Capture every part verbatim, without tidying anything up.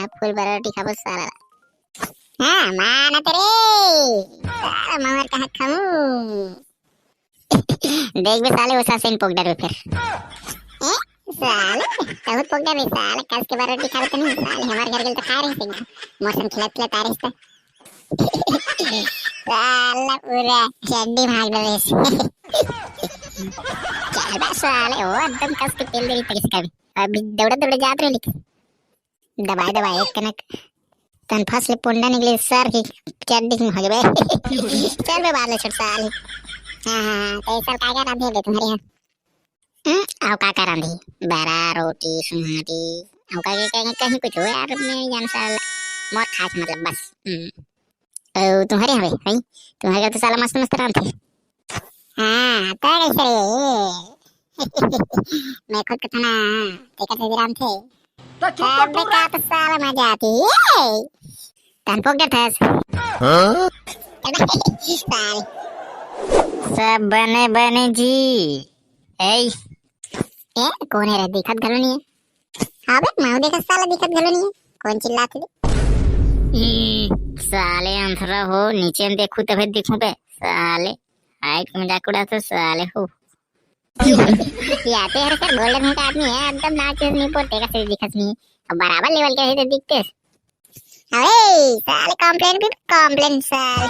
फूल बरा रोटी खाबो साला। हाँ, मानत रे। साला ममर कहाँ खाऊं? देख बे साले, उसा से पोक डरबे फिर। ए, साले, बहुत पोक डरबे साले, कस के बरा रोटी खाबे त नहीं साले, हमार घर गेल त खा रहे सिंह। मौसम खिलत खिलत आ रहे। साला पूरा चड्डी भाग डरे। चल बे साले, वो एकदम कस के पेल दे रही तरीस का भी। अभी दौड़े दौड़े जात रहे, लेकिन दबाए दबाए एक कनक तन फस ले पुंडा निकले सर की चड्डी की हो गए। चल बे बाल छोड़ साले। हाँ, हाँ, हाँ, तो ऐसा का क्या रांधे बे तुम्हारे यहाँ? हम्म, आओ का का रांधे? बरा, रोटी, सुहाटी, आओ का के कहीं, कहीं कुछ हो यार, मैं जान साला मोर खास मतलब बस। हम्म। ओ, तुम्हारे यहाँ बे, भाई, तुम्हारे घर तो साला मस्त मस्त रांधे। हाँ, तो कैसे रे? मैं खुद को था ना, देखा थे रांधे। तो चुप कर अबे तू का तो साला मजा आती है। तन पोक डर था। हाँ? साले। सब बने बने जी। ए, ए, कौन है रे? दिखत घलो नहीं है। हाँ बे, मैं देखा साला दिखत घलो नहीं है। कौन चिल्लात हे? ई, साले अंधरा हो, नीचे में देखू तभे दिखू बे, साले। हाइट के मजाक उड़ा तो साले हो। या तो यार सर गोल्डन का आदमी है, एकदम नाच नहीं बोलते का सही दिखत नहीं। अब बराबर लेवल के है तो दिखते। अबे, साले कॉम्प्लेन भी कॉम्प्लेन साले।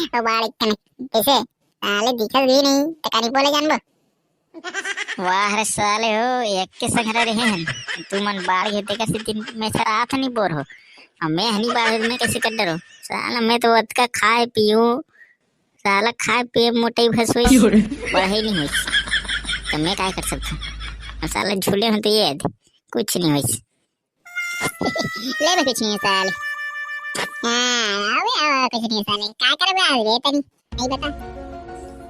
वो बाड़े कने, कैसे? साले दिखत भी नहीं, तो कनी बोले जानबो। वाह रे साले हो, एक के संग रहे हैं। तू मन बाढ़ घेते का सिद्धि में सर आथ नहीं बोर हो। और मैं हनी बाढ़ में कैसे कर डरो? साला मैं तो अतका खाए पियो, साला खाए पिए मोटाई भस होई, क्यों रे? बढ़ाई नहीं होई। तो मैं काय कर सकता हूँ? और साला झूले में तो ये है, कुछ नहीं होई। ले बे कुछ नहीं है साले। हाँ, अबे, अबे, कुछ नहीं है साले। काय करबे आज रे तनी? नहीं बता।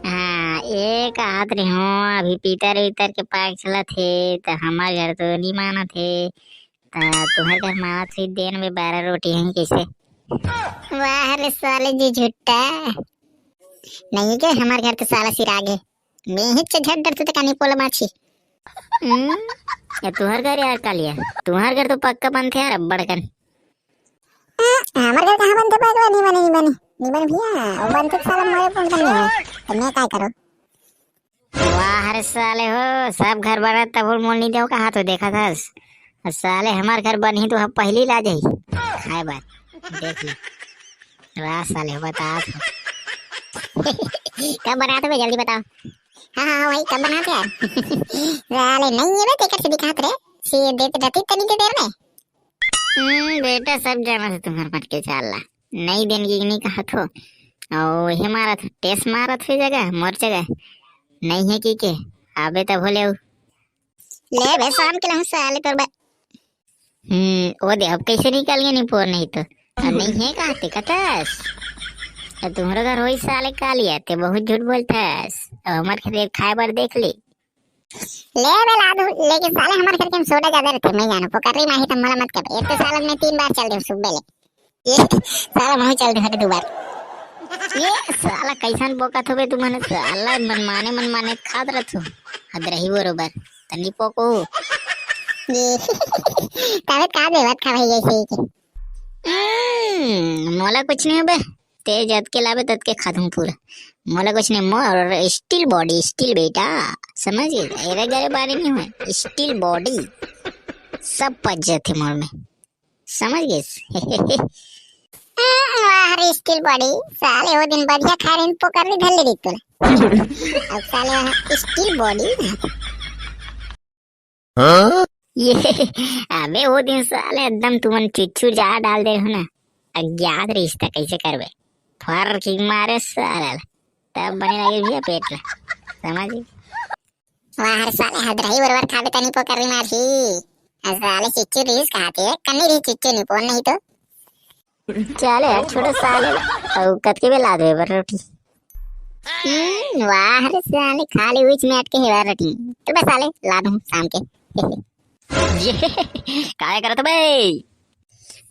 हाँ, ये कहत रहे हो, अभी पीतर इतर के पाक चलत हे, त हमार घर तो नहीं मानत हे। त तुहर घर मानत ही देन में बारह रोटी है कैसे? वाह रे साले जी झुट्टा। नहीं के हमार घर तो साला सिरागे। मैं ही झट डर तू तो कानी पोला माछी। हम्म, ये तुहर घर यार कालिया। तुहर घर तो पक्का बनथे यार अब्बड़ कन। हम्म, हमार घर कहाँ बनथे पगला? नहीं बने, नहीं बने। नहीं बने भैया, वो बनथे तो साला मोरे पुन करने है। तो मैं काय करूँ? वाह रे साले हो, सब घर बनत तब मोल नहीं देव कहा तो देखा था। और साले हमार घर बनही तो हम पहली ला जाई। खाए बार, देख ले। वाह साले हो, बता तो। कब बनाते बे, जल्दी बताओ। हाँ, हाँ, हाँ, वही कब बनाते यार? साले नहीं है बे, तेकर से दिखात रे। सी देते रहती तनी के देर में। हम्म, बेटा, सब जाना था तुम्हारे मत के चाला। नहीं देन की नहीं कहा थो। ओ, हे मारा था, टेस मारा था जगह, मोर जगह। नहीं है की के? आबे तब हो ले। ले बे, शाम के लहू साले तोर बा-, हम्म, वो दे, अब कैसे निकल गए नहीं पोर नहीं तो। अब नहीं है कहा ते कतस? अब तुम्हारे घर होई साले कालिया, ते बहुत झूठ बोलता है। अब हमारे खेत खाए बार देख ले। ले बे लादू, लेकिन साले हमारे घर के में सोडा ज्यादा रहते, मैं जानू, पोकरी माही तो मला मत कर। एक तो साल में तीन बार चल दे सुबह ले। ये साला मैं चल दे हटे दो बार। ये साला कैसन बोकत होबे तू मने, साला मनमाने मनमाने खात रहत हो। हदरही बरोबर। तनी पोको। ये तबे का देवत खा भाई ऐसे ही के। हम्म, मोला कुछ नहीं होबे। ते जतके लाबे ततके खा दूं पूरा। मोला कुछ नहीं, मोर स्टील बॉडी, स्टील बेटा, समझ गए? एरे गरे बारे नहीं हुए, स्टील बॉडी, सब पच जाते मोर में, समझ गए? वाह रे स्टील बॉडी, साले वो दिन बढ़िया खा रहे पोकर भी धर ले रही तोला। अब साले वहाँ स्टील बॉडी। हाँ? ये, अबे वो दिन साले एकदम तुमन चुच्छू जा डाल दे हो ना, अज्ञात रिश्ता कैसे करबे, फर की मारे साले, तब बने लगे भैया पेट ला, समझ गए? वाह रे साले, हदरही बरोबर खाबे तनी पोकरी मारही। आ साले चिच्चू रिस कहाते, कन्नी रिस चिच्चू नहीं, कौन नहीं तो। चले यार, छोड़ो साले। अउ कतके बेला दे बर रोटी। हम्म, वाह रे साले, खाली उच में अटके हे बर रोटी। तो बस साले, ला दूं शाम के। ये, काय करत बे?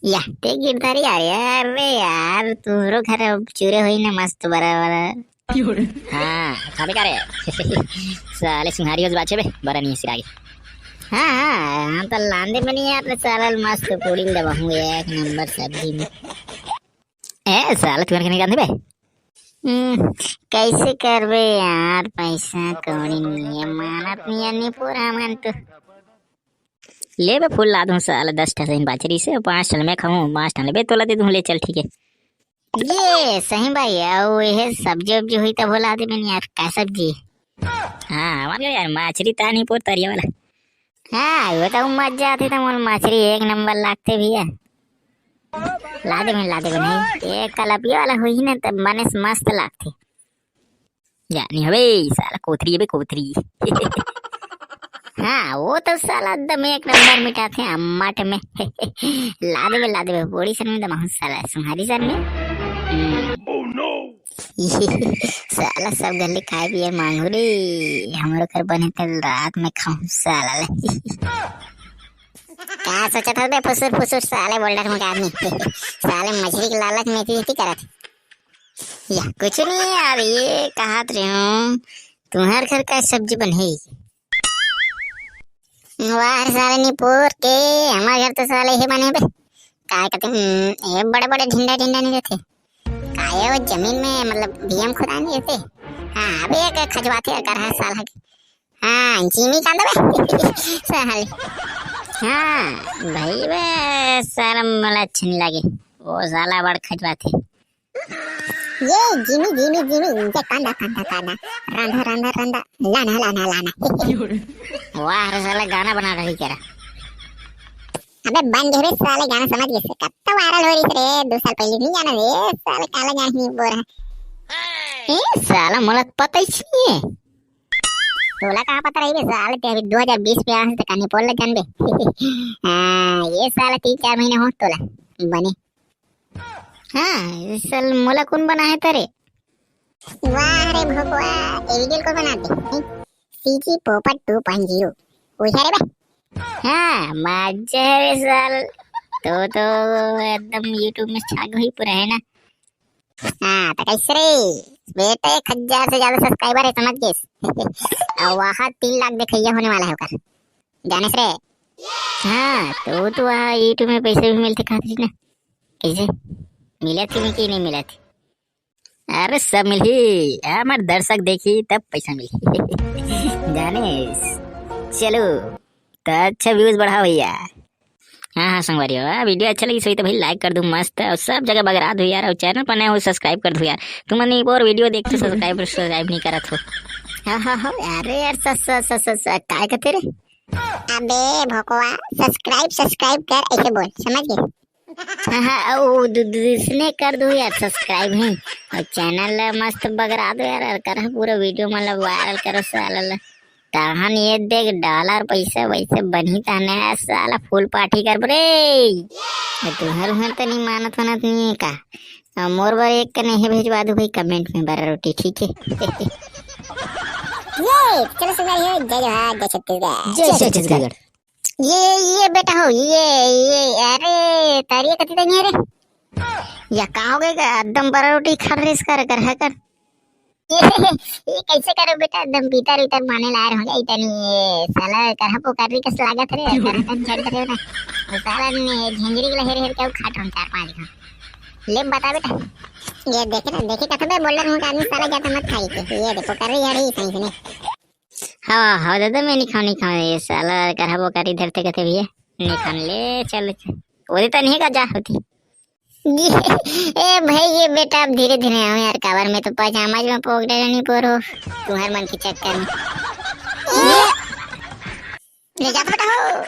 या, ते गिरधारी यार, यार, अरे यार, तुहरो घर अब चूरे होई ना मस्त बड़ा बड़ा। हाँ, खाबे का रे? साले सुहारी हो बाचे बे, बड़ा नहीं सिरागी। हाँ, हाँ, हम तो लांदे में नहीं यार, साला मस्त पूड़ी में दबाऊंगे, एक नंबर सब्जी में। ए, साला, तू नहीं कांदे बे? हम्म, कैसे करबे यार, पैसा कौड़ी नहीं है, मानत नहीं है, नहीं पूरा मन तो। ले बे, फुल ला दूं साला, दस ठा सही बाचरी से, पाँच ठन मैं खाऊं, पाँच ठन ले बे, तोला दे दूं, ले चल, ठीक है। ये सही भाई, अउ ये सब्जी उब्जी हुई तब बोला दे मैंने यार, का सब्जी? हाँ, हमारे यार, मछरी तानी पोर तरिया वाला। हाँ, वो तो मजा आती था, मोर मछरी एक नंबर लागते भैया। ला दे मैंने, ला दे मैंने, ये कलपिया वाला हुई ना, तब मने से मस्त लागते। जानी हवे, साला कोथरी है बे, कोथरी। हाँ, वो तो साला एकदम एक नंबर मिठाथे अम्मट में। ला देबे, ला देबे, बड़ी सन में दमाहूँ साला, सुहारी सन में। हम्म। साला सब गल्ली खाए पिए मांगू रे, हमरो घर बने तल रात में खाऊं साला ले। का सोचत हस बे फुसुर फुसुर साले बोल्डर मुंह के आदमी? साले मछरी के लालच में इतनी इतनी करत। या कुछ नहीं यार, ये कहत रहे हूँ, तुम्हार घर का सब्जी बने? वाह रे साले निपोर के, हमार घर तो साले हे बने बे। काय कहते हैं, ये बड़े बड़े ढिंडा ढिंडा नहीं रहते। काय वो जमीन में मतलब बियम खुदा नहीं रहते। हाँ, अबे एक खजवाथे अगर हर साल हके। हाँ, जीमी कांदा बे। साले। हाँ, भाई बे, शर्म वाला अच्छे नहीं लगे। वो साला बड़ खजवाथे। ये जीमी, जीमी, जीमी, ये कांदा, कांदा, कांदा, रांधा, रांधा, रांधा, लाना, लाना, लाना। वाह रे साला, गाना बना रही करा। अबे बन गए रे साले, गाना समझ गए से, कब तो वायरल हो रही रे, दो साल पहले नहीं गाना रे, साले काला गाना ही बोल रहा। ए साला, मोला तो पता ही नहीं है। तोला कहाँ पता रही बे साले, ते अभी दो हज़ार बीस में आया है, ते कहानी बोल ले जान बे। हाँ, ये साला तीन चार महीने हो तोला बने। हाँ, साल मोला कौन बनाए तरे? वाह रे भोकवा, ये वीडियो को बनाते हैं। सीजी पोपट टू पॉइंट ज़ीरो। वही है रे बे। हाँ, मजा है बे साल। तो, तो एकदम YouTube में छा गई पूरा, है ना? हाँ, तो कैसे रे? बेटा, एक हजार से ज्यादा सब्सक्राइबर है, समझ गए? और वहाँ तीन लाख देखैया होने वाला है ओकर। जाने से रे? हाँ, तो, तो वहाँ YouTube में पैसे भी मिलते खातिर ना। कैसे? मिलत कि नहीं, कि नहीं मिलत? अरे सब मिलही, हमार दर्शक देखी तब पैसा मिलही। जाने, चलो, तो अच्छा व्यूज बढ़ाओ भैया। हाँ, हाँ, संगवारी हो, हाँ, वीडियो अच्छा लगी सोई तो भाई लाइक कर दो मस्त, और सब जगह बगरा दो यार, और चैनल पर नए हो सब्सक्राइब कर दो यार। तुम नहीं और वीडियो देखते सब्सक्राइब, सब्सक्राइब नहीं करत हो। हाँ, हाँ, हाँ, अरे यार, स-, स-, स-, स-, स-, काय कहते रे? अबे भोकवा, सब्सक्राइब, सब्सक्राइब कर, ऐसे बोल, समझ गए? हाँ, हाँ, वो दू-, दू-, दूसरे कर दो यार सब्सक्राइब ही, और चैनल ला मस्त बगरा दो यार, और करा पूरा वीडियो मतलब वायरल करो साला ला। तहन ये देख डॉलर पैसा वैसे बनी तहने है साला फुल पार्टी कर रे। ये तुहर उहर तो नहीं मानत वानत नहीं है का? और मोर बर एक कने हे भेजवा दो भाई कमेंट में बड़ा रोटी, ठीक है? ये चलो सुन रही हो, जय जोहार, जय छत्तीसगढ़। जय छत्तीसगढ़। ये, ये बेटा हो, ये, ये, अरे, तारिया कति तनी अरे? या का हो गए का? एकदम बड़ा रोटी खा रहे इसका कर, है कर। ये, ये कैसे करो बेटा? एकदम पीतर उतर माने ला रहे हो गया इतनी, ये साला करहा पोकारी कस लागत रे, करहा तन झड़ करे ना। वो साला ने झिंझरी के हेर हेर के खा रहा हूँ चार पांच घा। ले बता बेटा। ये देखे ना, देखे कथा बे बोल रहा हूँ कि आदमी साला ज्यादा मत खाई के। ये देखो कर रही है सही से नहीं। हाँ, हाँ, दादा, मैं नहीं खाऊँ, नहीं खाऊँ, ये साला करहा बोकारी धरते कहते भैया, नहीं खाने ले, चल, चल। वो देता नहीं का जा होती। ये, ए भाई, ये बेटा, अब धीरे धीरे आओ यार, काबर में तो पजामा में पोक डाले नहीं पोरो, तुम्हारे मन के चक्कर में। ये, ले जा बेटा हो।